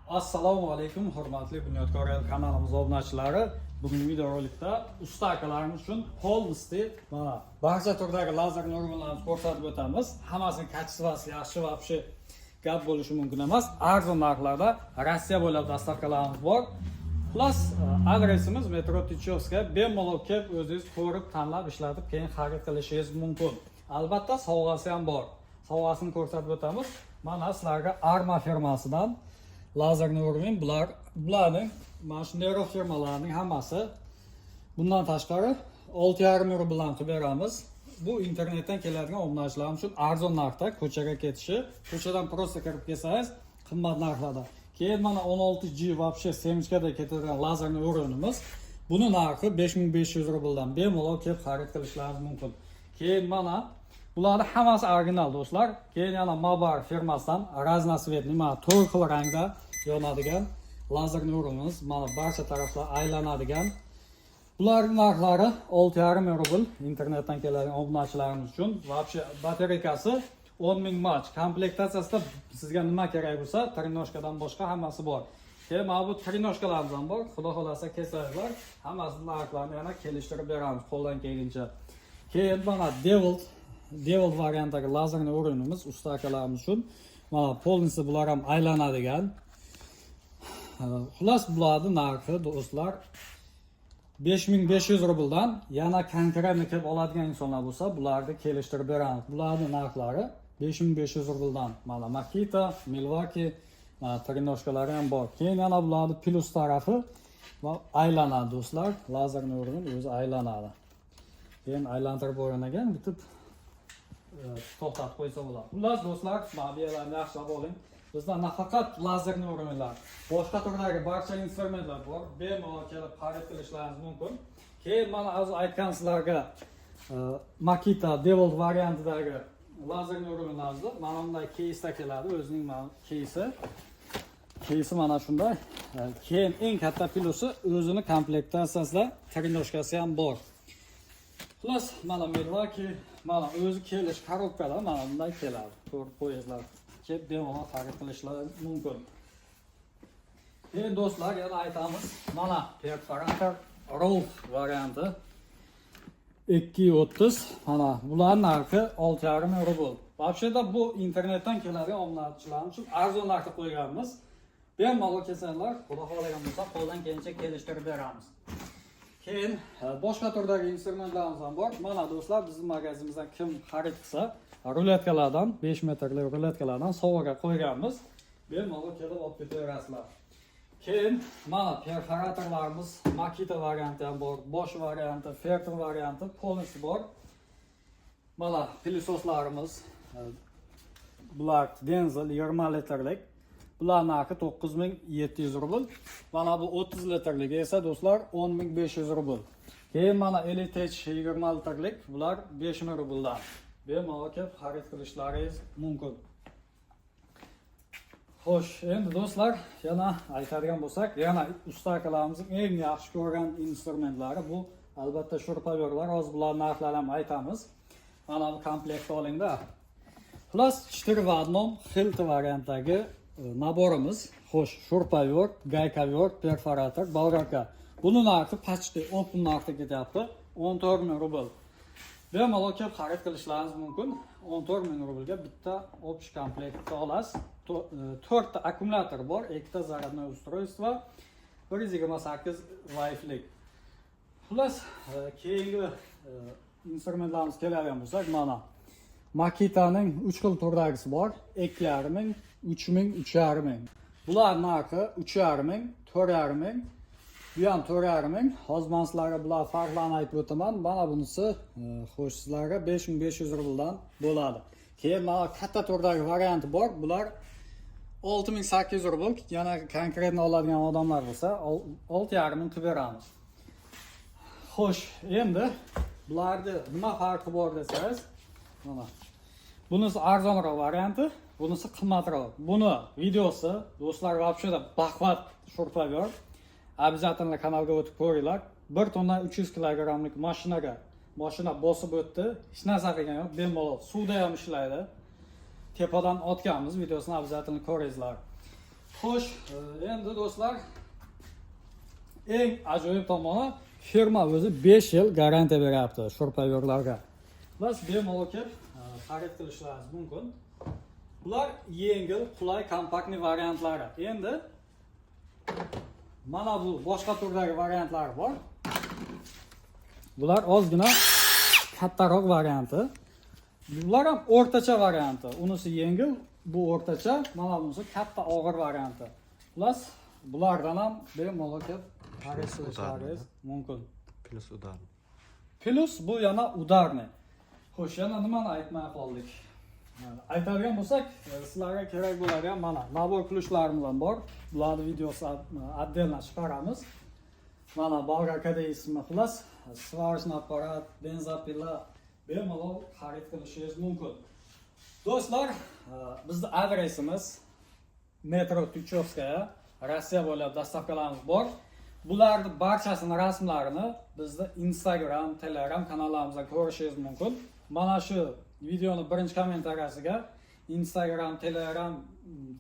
Assalomu alaykum, hurmatli Bunyodkor El kanalimiz obunachilari. Bugungi videorolikda usta akalarimiz uchun полностью mana barcha turdagi лазерный уровень larni ko'rsatib o'tamiz. Hammasini качество si yaxshi, вообще gap bo'lishi mumkin emas. Arzon narxlarda Rossiya bo'ylab доставка larimiz bor. Xullas, adresimiz metro Tichevskaya. Bemalol kelib, o'zingiz ko'rib, tanlab, ishlatib, keyin xarid qilishingiz mumkin. Albatta, sovg'asi ham bor. Sovg'asini ko'rsatib o'tamiz. Mana sizlarga Arma firmasidan лазерный уровень, bularning mana shu Nero firmalarining hammasi. Bundan tashqari 6,5 rubldan qilib beramiz. Bu internetdan keladigan obunachilar uchun arzon narxda. Ko'chaga ketishi, ko'chadan просто kirib kelsangiz, qimmat narxlarda. Keyin mana 16G, вообще семечка da ketadigan лазерный уровень imiz. Buni narxi 5500 rubldan, bemalol kelib xarid qilishlaringiz mumkin. Keyin mana bularni hammasi original, do'stlar. Keyin yana Mabar firmasidan разноцветный, mana to'rt xil rangda yonadigan лазерный уровень imiz, mana barcha taraflar aylanadigan. Bularning narxlari 6,5 rubl, internetdan keladigan obunachilarimiz uchun. Вообще батарейка si 10 000 mAh. Komplektatsiyasida sizga nima kerak bo'lsa, треножка dan boshqa hammasi bor. Keyin mana bu треножка larimiz ham bor. Xudo xohlasa, kelsanglar, hammasini narxlarini yana kelishtirib beramiz qo'ldan kelguncha. Keyin mana Dewalt variantdagi лазерный уровень imiz usta akalarimiz uchun. Mana полностью bular ham aylanadigan. Xullas, bularning narxi, do'stlar, 5500 rubldan. Yana конкретно kelib oladigan insonlar bo'lsa, bularni kelishtirib beramiz. Bularning narxlari 5500 rubldan. Mana Makita, Milwaukee, mana треножка lari ham bor. Keyin yana bularni plyus tarafi va aylanadi, do'stlar. Лазерный уровень o'zi aylanadi. Keyin aylantirib bo'lgandan bitib to'xtatib qo'ysa bo'ladi. Xullas, do'stlar, mana bu yerlarni yaxshilab oling. Bizda nafaqat лазерный уровень lar, boshqa turdagi barcha instrumentlar bor. Bemalol kelib xarid qilishlaringiz mumkin. Keyin mana hozir aytgan sizlarga Makita Dewalt variantidagi лазерный уровень larimizni mana bunday keysda keladi, o'zining mana keysi. Keysi mana shunday. Keyin eng katta plyusi, o'zini komplektatsiyasida треножка si ham bor. Xullas, mana Milwaukee, mana o'zi kelish коробка da mana bunday keladi. Ko'rib qo'yinglar. Kelib bemalol xarid qilishlari mumkin. Keyin, do'stlar, yana aytamiz. Mana perforator Rolf varianti 2.30, mana bular narxi 6,5 rubl. Вообще bu internetdan keladigan obunachilar uchun arzon narxda qo'yganmiz. Bemalol kelsalar, Xudo xohlagan bo'lsa, qo'ldan kelgancha kelishtirib beramiz. Keyin boshqa turdagi instrumentlarimiz ham bor. Mana, do'stlar, bizning magazinimizdan kim xarid qilsa, ruletkalardan, 5 metrli ruletkalardan sovg'aga qo'yganmiz. Bemalol kelib olib ketaverasizlar. Keyin mana perforatorlarimiz Makita varianti ham bor, Bosch varianti, Fertin varianti полностью bor. Mana пылесос larimiz, bular Denzel 20 litrlik. Bular narxi 9700 rubl. Mana bu 30 litrligi esa, do'stlar, 10 500 rubl. Keyin mana Elitech 20 litrlik, bular 5000 rubldan. Bemalol kelib xarid qilishlaringiz mumkin. Xo'sh, endi, do'stlar, yana aytadigan bo'lsak, yana usta akalarimizning eng yaxshi ko'rgan instrumentlari bu albatta шуруповёрт lar. Hozir bular narxlarini ham aytamiz. Mana bu komplektni olingda. Xullas, 4 в одном Hilti variantdagi набор imiz. Xo'sh, шуруповёрт, гайковёрт, perforator, болгарка. Buni narxi почти 10 narxda ketyapti. 14 ming rubl. Bemalol kelib xarid qilishlaringiz mumkin. 14 ming rublga bitta общий komplektni olasiz. To'rtta akkumulyator bor, ikkita зарядное устройство, 128 vayflik. Xullas, keyingi instrumentlarimiz keladigan bo'lsak, mana Makitaning 3 xil turdagisi bor. 2,5 ming, 3 ming, 3,5 ming. Bular narxi 3,5 ming, 4,5 ming. Bu ham 4,5 ming. Hozir men sizlarga bular farqlarini aytib o'taman. Mana bunisi, xo'sh, sizlarga 5500 rubldan bo'ladi. Keyin mana katta turdagi varianti bor. Bular 6800 rubl. Yana конкретно oladigan odamlar bo'lsa, 6,5 ming qilib beramiz. Xo'sh, endi bularni nima farqi bor desangiz, mana bunisi arzonroq varianti, bunisi qimmatroq. Buni videosi, do'stlar, вообще baquvvat шуруповёрт. Обязательно kanalga o'tib ko'ringlar. 1 tonna 300 kilogrammlik mashinaga mashina bosib o'tdi. Hech narsa qilgan yo'q, bemalol suvda ham ishlaydi. Tepadan otganmiz, videosini обязательно ko'ringlar. Xo'sh, endi, do'stlar, eng ajoyib tomoni, firma o'zi 5 yil garantiya beryapti шуруповёрт larga. Bas, bemalol kelib xarid qilishlaringiz mumkin. Bular yengil, qulay, компактный variantlari. Endi mana bu boshqa turdagi variantlari bor. Bular ozgina kattaroq varianti. Bular ham o'rtacha varianti. Unisi yengil, bu o'rtacha, mana bunisi katta, og'ir varianti. Xullas, bulardan ham bemalol kelib xarid qilishlaringiz mumkin. Плюс удар. Плюс bu yana ударный. Xo'sh, yana nimani aytmay qoldik? Aytadigan bo'lsak, sizlarga kerak bo'ladigan mana набор ключ larimiz ham bor. Bularni videosi отдельно chiqaramiz. Mana болгарка deysizmi, xullas, сварочный аппарат, бензопила bemalol xarid qilishingiz mumkin. Do'stlar, bizni adresimiz metro Tuchevskaya, Rossiya bo'ylab доставка larimiz bor. Bularni barchasini rasmlarini bizni Instagram, Telegram kanallarimizda ko'rishingiz mumkin. Mana shu videoni birinchi kommentariyasiga Instagram, Telegram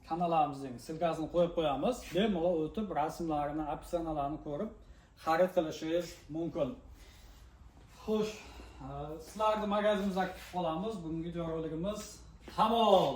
kanallarimizning ссылка sini qo'yib qo'yamiz. Bemalol o'tib, rasmlarini, описания larni ko'rib xarid qilishingiz mumkin. Xo'sh, sizlarni magazinimizda kutib qolamiz. Bugungi videorolikimiz tamom.